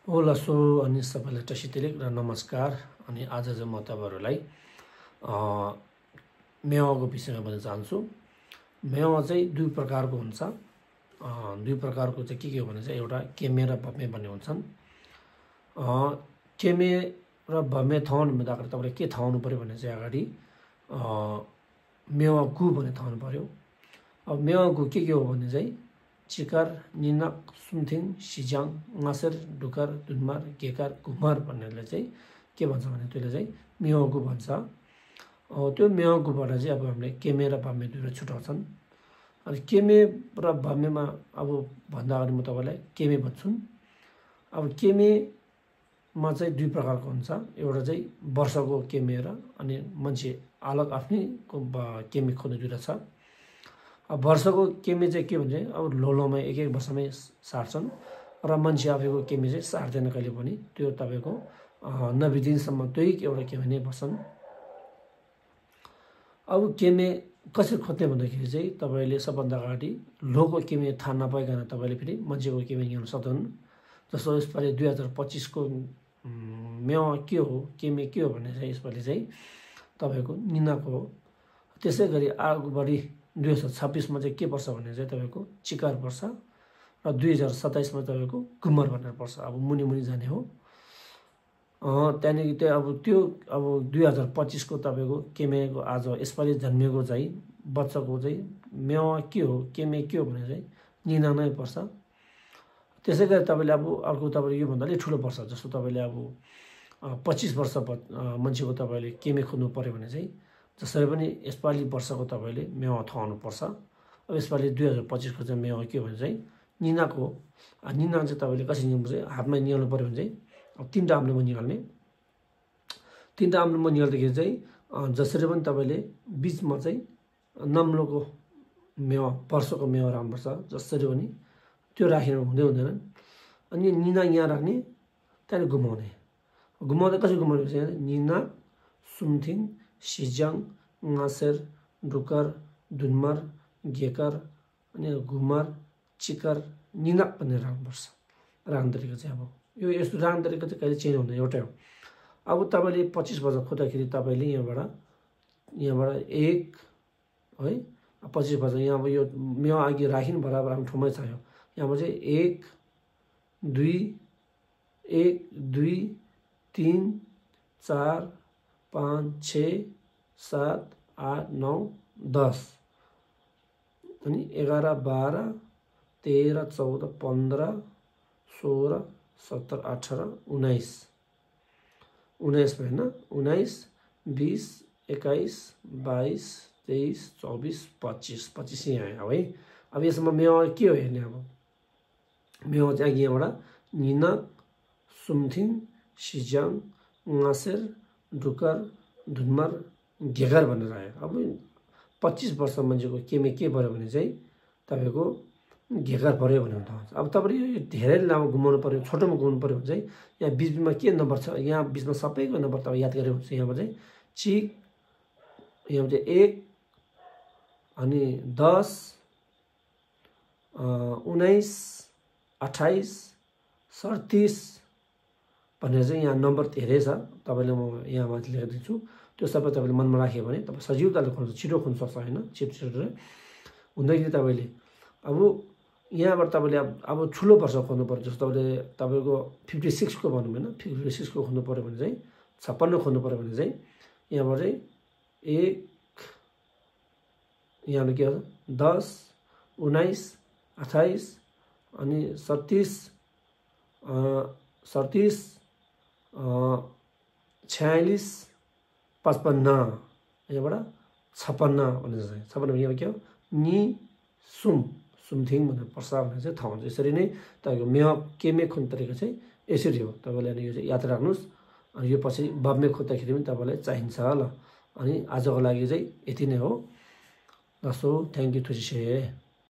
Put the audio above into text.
ओलसो अनि सबैलाई टसितेलिक र नमस्कार। अनि आज चाहिँ म तपाईहरुलाई मेवाको विषयमा भन्न चाहन्छु। मेवा चाहिँ दुई प्रकारको हुन्छ। दुई प्रकारको चाहिँ के हो भने चाहिँ एउटा केमे र बमे भन्ने हुन्छन्। केमे र बमे थाउनु भन्दाखेरि तपाईले के थाउनु पर्यो भने चाहिँ अगाडि मेवागु भन्ने थाउनु पर्यो। अब मेवागु के हो भने चाहिँ चिकार, निनक, सुमथिङ, सिजाङ, ngaser, डुकर, दुनमार, गेकार, घुमर भन्नेले चाहिँ के भन्छ भने त्यसले चाहिँ मेवागु भन्छ। त्यो मेवागुबाट चाहिँ अब हामीले केमे र बमे दुईवटा छुटाउँछन्। अनि केमे र बमेमा अब भन्दा अगाडि म तपाईलाई केमे भन्छु। अब केमेमा चाहिँ दुई प्रकारको हुन्छ। एउटा चाहिँ वर्षको केमे र अनि मान्छे अलग आफ्नै केमे खोज्ने दुईवटा छ। अब वर्षको केमे चाहिँ के भन्छ अब लोलोमा एक वर्षमै सार्छन् र मान्छे आफैको केमे चाहिँ सार्दैन कहिले पनि। त्यो तपाईको 90 दिनसम्म त्यही एउटा केमे नै बस्छन्। अब केमे कसरी खोज्ने भन्दाखेरि चाहिँ तपाईले सबभन्दा अगाडि लोको केमे थाहा नपाइकन तपाईले फेरि मान्छेको केमे लिन सक्दैन। जस्तो यसपालि 2025 को मेवा के हो, केमे के हो भने चाहिँ यसपालि चाहिँ तपाईको निनाको हो। त्यसैगरी आगोबढी 2026 मा चाहिँ के पर्छ भने चाहिँ तपाईको चिकार पर्छ र 2027 मा तपाईको घुमर भनेर पर्छ। अब मुनि मुनि जाने हो। त्यहाँदेखि त्यो अब 2025 को तपाईको केमेको आज यसपालि जन्मेको चाहिँ बच्चाको चाहिँ मेवा के हो, केमे के हो भने चाहिँ निना नै पर्छ। त्यसैगरी तपाईले अब अर्को तपाईले यो भन्दा अलि ठुलो पर्छ। जस्तो तपाईले अब 25 वर्ष मान्छेको तपाईले केमे खोज्नु पर्यो भने चाहिँ जसरी पनि यसपालि वर्षको तपाईले मेवा थाउनु पर्छ। अब यसपालि 2025 को चाहिँ मेवा के हो भने चाहिँ निनाको। निना चाहिँ तपाईले कसरी निकाल्नु पर्छ, हातमा निकाल्नु पर्यो भने चाहिँ अब तीनटा आम्लोमा निकाल्ने। तीनटा आम्लोमा निकाल्दाखेरि चाहिँ जसरी पनि तपाईले बीचमा चाहिँ नम्लोको मेवा वर्षको मेवा राख्नुपर्छ। जसरी पनि त्यो राखेर हुँदै हुँदैन। अनि निना यहाँ राख्ने, त्यहाँदेखि घुमाउने। घुमाउँदा कसरी घुमाउने भने निना, सुमथिङ, सिजाङ, ngaser, डुकर, दुनमार, गेकार अनि घुमर, चिकर, निनक भनेर राख्नुपर्छ। राख्ने तरिका चाहिँ अब यो यस्तो राख्ने तरिका चाहिँ कहिले चेन्ज हुँदैन, एउटै हो। अब तपाईले 25 वर्ष खोज्दाखेरि तपाईले यहाँबाट 1 है 25 वर्ष यहाँ अब यो मेवा अघि राखिन बराबर आफ्नो ठाउँमै छ। यहाँबाट चाहिँ 1 2 3 4 5 6 7 8 9 10 अनि 11 12 13 14 15 16 17 18 19 भएन 19 20 21 22 23 24 25 यहाँ आयो है। अब यसमा मेवा के हो हेर्ने। अब मेवा चाहिँ यहाँबाट निनक, सुमथिङ, सिजाङ, ngaser, डुकर, दुनमार, गेकार भनेर आयो। अब 25 वर्ष मान्छेको केमे के पर्यो भने चाहिँ तपाईको गेकार पर्यो भन्ने हुन्छ। अब तपाईले यो धेरै लामो घुमाउनु पर्यो, छोटोमा घुमाउनु पर्यो भने चाहिँ यहाँ बीचमा के नम्बर छ, यहाँ बीचमा सबैको नम्बर तपाईँ याद गरे हुन्छ। यहाँबाट चाहिँ चिक, यहाँ चाहिँ 1 अनि 10 19 28 37 भनेर चाहिँ यहाँ नम्बर धेरै छ। तपाईले म यहाँ माथि लेखेर दिन्छु। त्यो सबै तपाईले मनमा राख्यो भने तपाई सजिलोताले खोज्न छिटो खोज्न सक्छ हैन। छिटो हुँदाखेरि तपाईले अब यहाँबाट तपाईले अब ठुलो वर्ष खोज्नु पर्यो। जस्तो तपाईको 56 को भन्नु हैन, 56 को खोज्नु पर्यो भने चाहिँ 56 खोज्नु पर्यो भने चाहिँ यहाँबाट चाहिँ 1 यहाँ के हो 10 19 28 अनि 37 46 46 55 यहाँबाट 56 भनेर चाहिँ 56 यहाँ के हो नि सुमथिङ भनेर पर्छ भनेर चाहिँ थाहा हुन्छ। यसरी नै तपाईको मेवा केमे खोज्ने तरिका चाहिँ यसरी हो। तपाईले यो चाहिँ याद राख्नुस्। अनि यो पछि बमे खोज्दाखेरि पनि तपाईलाई चाहिन्छ ल। अनि आजको लागि चाहिँ यति नै हो। Thank you to say.